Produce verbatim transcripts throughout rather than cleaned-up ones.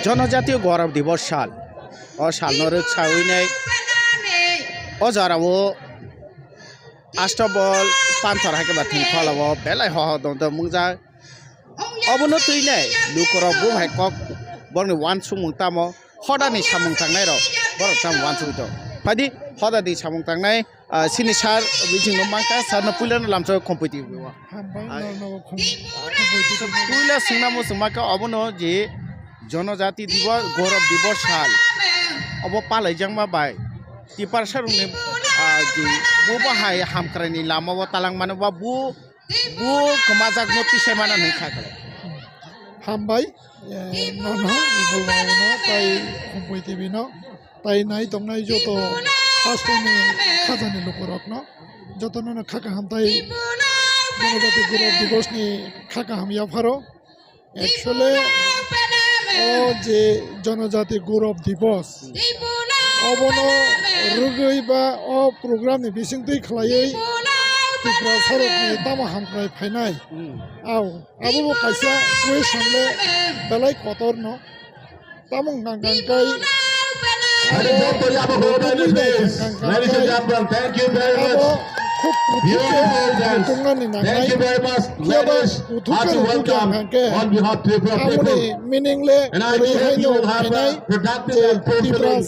Jonojatiyo Gorab Dibos sal. O salno rwksawi nai o jorao Astabol Panthor hai khe ba thwngphala o belai hoho dondon mungjak. Obono twi nai lukurok bo hai kok borokni uansukmung tamo hodani samung tangnai rok borok tamo uansugwi tong. Phaidi hodani samung tangnai, ah, sini sir bisingno mankha, sir no puilano lamsao khumpuiti. Hambai Ai. Norno khum-, khumpuiti. Puila swngna muchungma khe obono je Jonojati Dibo-, Gorab Dibos sal obo palaijakma bai Tiprasa rokni, ah, je bo bahai hamkraini lamao talangmani ba bo Bo kwmajakno tisai mana hwnwi kha khe. Hambai, eh, nono, Ibol Babuno, tai Khumphoi T V no, tai nai tongnai joto hasteni khajani lukurokno, jotono no kha kaham tai Jonojati Gorab Dibos ni kha kaham yapharo. Actually, o je Jonojati Gorab Dibos, obono rwgwi ba o program ni bisingtwi khlaiwi Tiprasarokni tamo hamkrai phainai. Hmm. Au, abo bo kaisa question le belai kotorno. Tamo hwnkha hwnkha khe Ladies and gentlemen, please. Ladies and gentlemen, thank you very much. Beautiful dance. Thank you very much. Ladies, hearty welcome on behalf of Tripura people. And I believe you will have a productive and fulfilling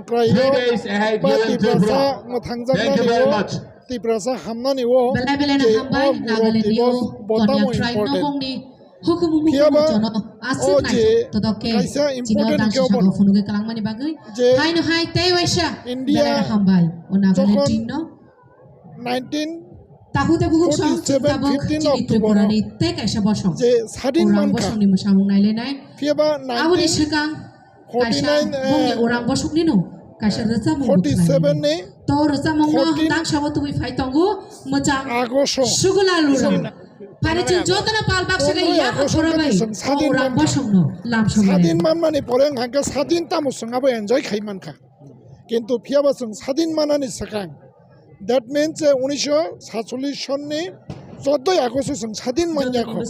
three days ahead here in Tripura. Thank you very much. Tiprasa hamnani o belai belai no hambai, Nagaland ni o Kanya Tribe nokong ni hukumu mukumu jono aswk nai todok khe chini o dangsa sago phunugwi kwlangmani bagwi haino hai tei waisa India belai no hambai o Nagaland team no. Tahu tei buhuk song tabuk chini Tripura ni tei kaisa bosong. Orang bosong ni mwsamung nailenai. Aboni swkang kaisa bongni orang bosok ni no kaisa rwchapmung forty seven ni to rwchapmung no dangsa o tubui phai tongo mwchang Sugula Lurang. Phani chwng jotono pal baksa khe yak khoro bai o orang bosong no lam song sadin manmani pore hwnkha khe sadin tamo chwng abo enjoy khai mankha. Kintu phiyaba chwng sadin manani swkang, that means je unisho satchollish sonni choddoi August o chwng sadin manya kho.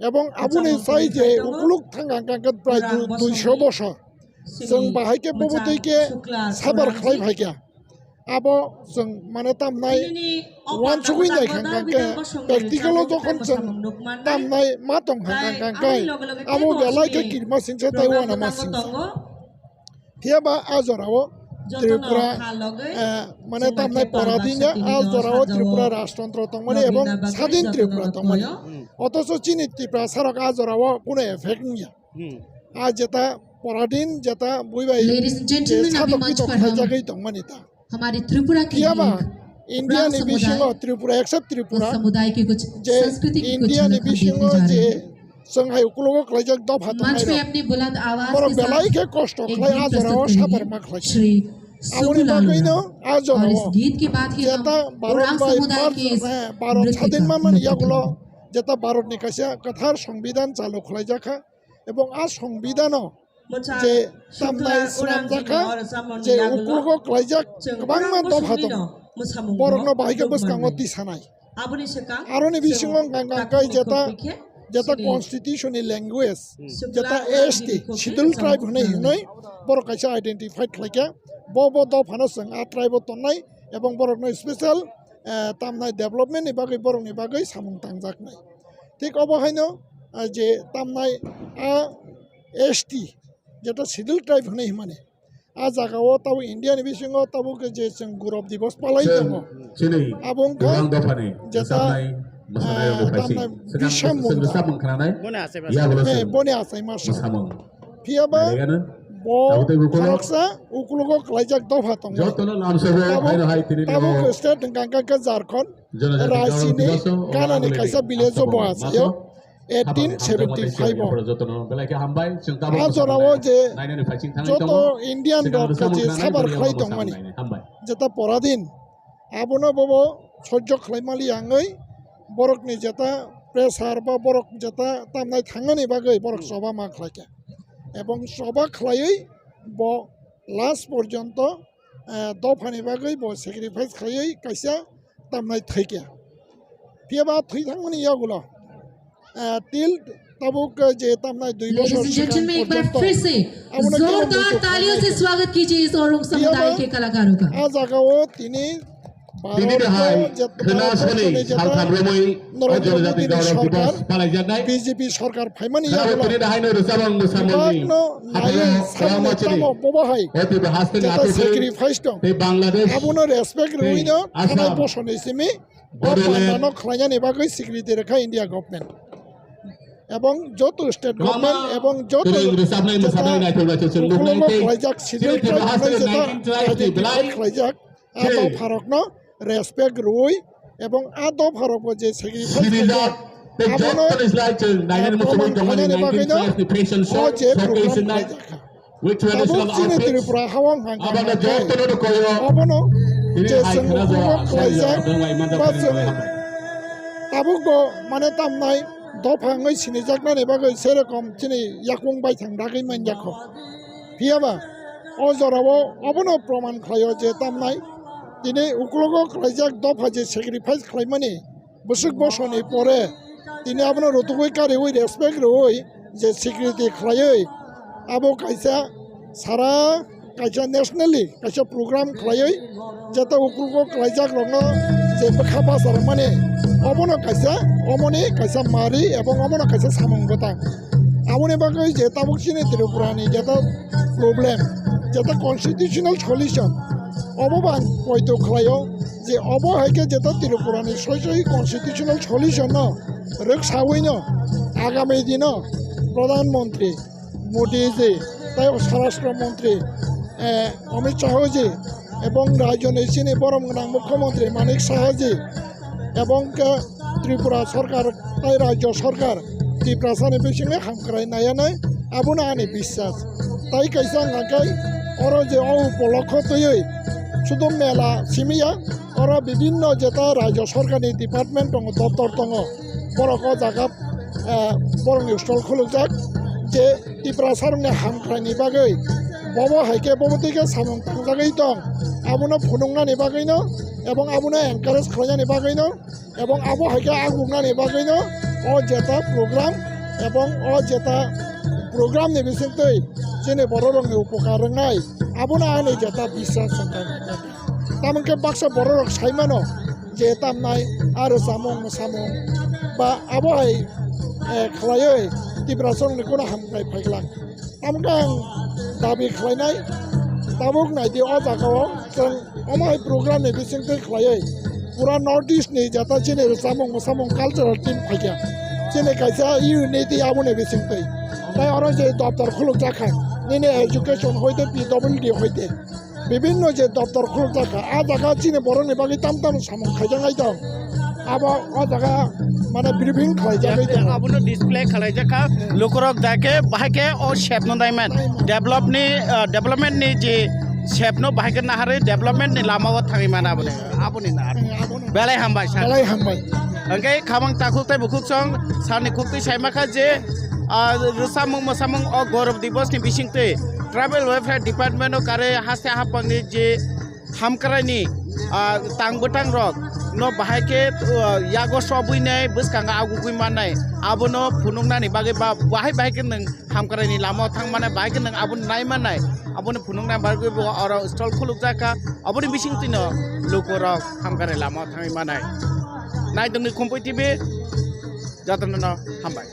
Ebong aboni sai je ukuluk thang ang kang khe prai du-, duisho bosor. Chwng bahai khe bubutwi khe sabar khlai phai kha. Abo chwng mane tamnai uansugwi nai kha kang khe practical o jokhon chwng tamnai ma tong kha kang khe abo belai khe kirima singsa tei uanama singsa. Phiyaba a jorao Tripura, eh, mane tamnai poradin ya, a jorao Tripura rajtantro tongmani ebong sadin Tripura tongmani. Otoso chini Tiprasarok a jorao kuno effect wngya. A jeta poradin, jeta buibai je satok pitok khaijagwi tongmani ta. Phiyaba India ni bisingo Tripura, except Tripura, je India ni bisingo je chwng hai ukologo khlaijak dopha tongnai rok. Borok belai khe kosto khlai a jorao sabar ma khlai kha. Aboni bagwino a jorao jeta Bharat bai Bharat, eh, Bharat sadin manmani yagulo jeta Bharat ni kaisa kwthar songbidan chalu khlaijak kha. Ebong a songbidano je tamnai swnamjak kha, je ukologo khlaijak kwbangma dopha tongo. Borokno bahai khe bwskango tisanai. Aroni bisingo hwnkha hwnkha khe jeta, jeta constitution ni language, jeta S T, schedule tribe hwnwi hwnwi borok kaisa identified khlai kha. Bo, bo dophano chwng a tribe o tongnai ebong borokno special, eh, tamnai development ni bagwi borokni bagwi samung tangjaknai. Thik obo haino, ah, je tamnai a S T, jeta schedule tribe hwnwi hwnmani. A jagao tabuk India ni bisingo tabuk je chwng Gorab Dibos palai tongo. Abo wngkha jeta, ah, tamnai bisamung da. Boni achaima sa. Phiyaba bo khoroksa ukologo khlaijak dopha tongo. Tabuk, tabuk state hwnkha hwnkha khe Jharkhand. Raisini ganani kaisa village o bo achaio eighteen seventy five o. A jorao je joto Indian rok je sabar khlai tongmani, jeta poradin, abono bobo sojjo khlai mali wngwi borokni jeta pressure ba borok jeta tamnai thangnani bagwi borok choba ma khlai kha. Ebong choba khlaiwi bo last porjonto, eh, dophani bagwi bo sacrifice khlaiwi kaisa tamnai thwi kha. Phiyaba thwi thangmani yagulo, eh, till Tabuk, eh, je tamnai dui Ladies bosor and swkang gentlemen, एक बार porjonto फिर से abono जोरदार kebo taaliyon se स्वागत कीजिए इस औरंग समुदाय के कलाकारों का। A jagao tini Tini dahai khwna soni saltham romwi o Narendra Modi ni Gaurav Divas palaijak nai. B J P sarkar phaimani yagulo tini dahai no rwchapmung mwsamungni bibakno naiwi hatharo samung kwbangma chini tamo bobo hai o Tripura haste ni jeta athai sacrifice tong tei Bangladesh abono respect rwino thanai bosoni simi o panda no khlainani bagwi security rwkha India government. Ebong joto state government ebong joto rwchapnai mwsapnai naithok naithok chwng nuknai tei khlaijak, schedule tribe hwnwi jeta identify khlaijak. A dopharokno respect rwui ebong a dopharokbo je sacrifice khlaijak, abono proman khlainani bagwino o je program khlaijak kha. Tabuk chini Tripura hao hwnkha hwnkhe obono je chwng ukulok khlaijak ba chwng tabukbo mane tamnai dopha wngwi sinijaknani bagwi serokom chini yakung baithang dagwi manjakho. Phiyaba o jorao obono proman khlaio je tamnai tini ukulogo khlaijak dopha je sacrifice khlaimani bwswk bosoni pore tini abono rutugwi kariui respect rwui je security khlaiui abo kaisa sara kaisa nationally kaisa program khlaiui jeta ukulogo khlaijak rokno je bwkha basa rwmani obono kaisa omoni kaisa mari ebong obono kaisa samung bwtang. Aboni bagwi je tabuk chini Tripura ni jeta problem, jeta constitutional solution, obo bo ang poito khlaio je obo hai khe jeta Tripura ni soi soi constitutional solution no rwksaui no agami dino Pradhan Mantri Modi ji, tei o Swarashtra Mantri, eh, Amit Shah ji, ebong rajyo ni chini borom gwnang Mukhyamantri Manik Saha ji, ebong khe Tripura Sarkar tei Rajya Sarkar Tiprasani bisingo hamkrai naiyanai, abono ani biswas. Tai kaisa hwnkha khe oro je o upolokho twiwi sudu mela simiya, oro bibinno jeta Rajya Sarkarni department tongo, doptor tongo, borok o jaga, eh, borokni stall khulukjak je Tiprasarokni hamkraini bagwi bobo hai khe bobo twi khe samung tangjagwi tong, abono phunuknani bagwino ebong abono encourage khlainani bagwino ebong abo hai khe agungnani bagwino o jeta program ebong o jeta program ni bisingtwi chini bororokni upokar wngnai, abono ani jeta biswas wngkha. Tamoni khe baksa bororok sai mano je tamnai aro samung mwsamung ba abo hai, eh, khlaiwi Tiprasarokni kono hamkrai phaiglak. Tamkhe ang dabi khlainai, tabuk naidi o jagao chwng omo hai program ni bisingtwi khlaiwi pura North East ni jeta chini rwchapmung mwsamung cultural team phaikha. Chini kaisa unity aboni bisingtwi. Tai oro je doptor khulukjakha, nini education hoite P W D hoite. Bibinno je doptor khulukjak kha, a jaga chini borokni bagwi tam tam samung khaijak ai tong. Abo o jaga mane briefing khlaijagwi tongo. Abono display khlaijak kha, lukurok jake bahai khe o sepno naiman. Develop ni, ah, development ni je sepno bahai khe naharwi development ni lama o thangwi mano aboni, aboni nahar. Belai hambai sir. Belai hambai. Hwnkhe khamang takhuk tei bukhuk song sir ni khuk twi saima kha je, ah, rwchapmung mwsamung o Gaurav Divas ni bisingtwi Tribal Welfare Department o karwi haste haphangni je hamkraini, ah, tang bwtang rok no bahai khe, ah, yago sobwi nai bwskango agugwi mannai, abono phunuknani bagwi ba bahai bahai khe nwng hamkraini lama o thang mannai, bahai khe nwng abono nai mannai, abono phunukna bagwi bo oro stall khulukjak kha, aboni bisingtwi no lukurok hamkrai lama o thangwi mannai. Naitongni Khumpui T V jotono no hambai.